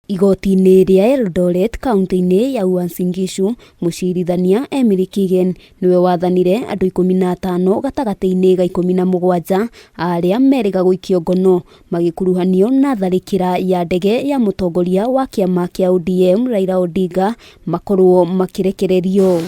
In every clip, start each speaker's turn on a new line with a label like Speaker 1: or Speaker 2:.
Speaker 1: Igoti-inĩ rĩa Eldoret kaunti-inĩ ya Uasin Gishu, mũcirithania Emily Kigen nĩwe wathanire andũ 15 gatagatĩ-inĩ ga 17 arĩa merĩga gũikio ngono magĩkuruhanio na tharĩkĩra ya ndege ya mũtongoria wa kĩama kĩa ODM Raila Odinga makorwo makĩrekererio.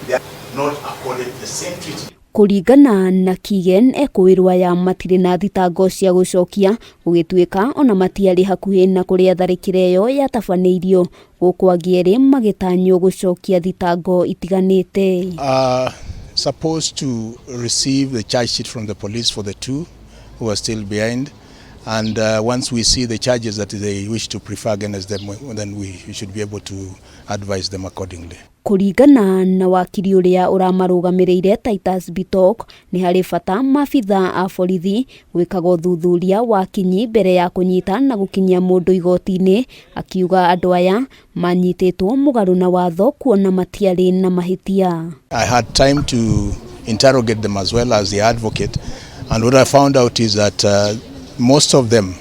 Speaker 2: They are not accorded the same treatment.
Speaker 1: Kũringana na Kigen, ekũĩrwo aya matirĩ na thitango cia gũcokia gũgĩtuĩka ona matiarĩ hakuhĩ na kũrĩa tharĩkĩra ĩyo yatabanĩirio, gũkũ angĩ erĩ magĩtanywo gũcokia thitango itiganĩte.
Speaker 2: Supposed to receive the charge sheet from the police for the two who are still behind, and once we see the charges that they wish to prefer against them, then we should be able to advise them accordingly.
Speaker 1: Kũringana na wakiri ũrĩa ũramarũgamĩrĩire Titus Bitok, nĩ harĩ bata maabitha a borithi gwĩkaga ũthuthuria wa kinyi mbere ya kũnyita na gũkinyia mũndũ igoti-inĩ, akiuga andũ aya manyitĩtwo mũgarũ na watho kuona matiarĩ na mahĩtia.
Speaker 2: I had time to interrogate them as well as the advocate, and what I found out is that most of them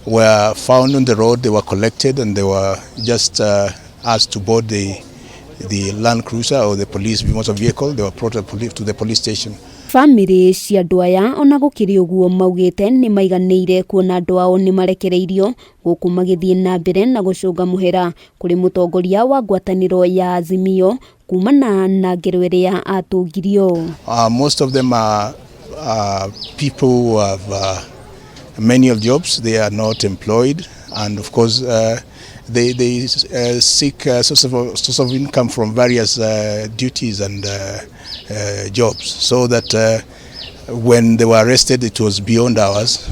Speaker 2: were found on the road, they were collected and they were just asked to board the Land Cruiser or the police motor vehicle. They were brought to the police station.
Speaker 1: Bamĩrĩ cia andũ aya ona gũkĩrĩ ũguo maugĩte nĩ maiganĩire kuona andũ ao nĩ marekereirio, gũkũ magĩthiĩ na mbere na gũcũnga mũhera kũrĩ mũtongoria wa ngwatanĩro ya Azimio kumana na ngero ĩrĩa atũngirio.
Speaker 2: Most of them are people who have menial jobs. They are not employed, and of course they seek source of income from various duties and jobs, so that when they were arrested it was beyond hours.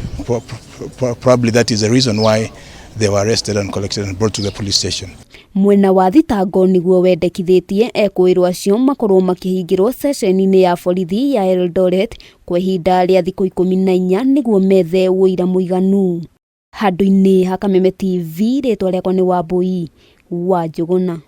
Speaker 2: Probably that is the reason why they were arrested and collected and brought to the police station.
Speaker 1: Mwena wa thitango nĩguo wendekithĩtie ekũĩrwo acio makorwo makĩhingĩrwo ceceni-inĩ ya borithi ya Eldoret kwa ihinda rĩa thikũ 14 nĩguo methe ũira mũiganu. Handũ-inĩ ha Kameme TV, rĩtwa rĩakwa nĩ Wambui wa Njũgũna.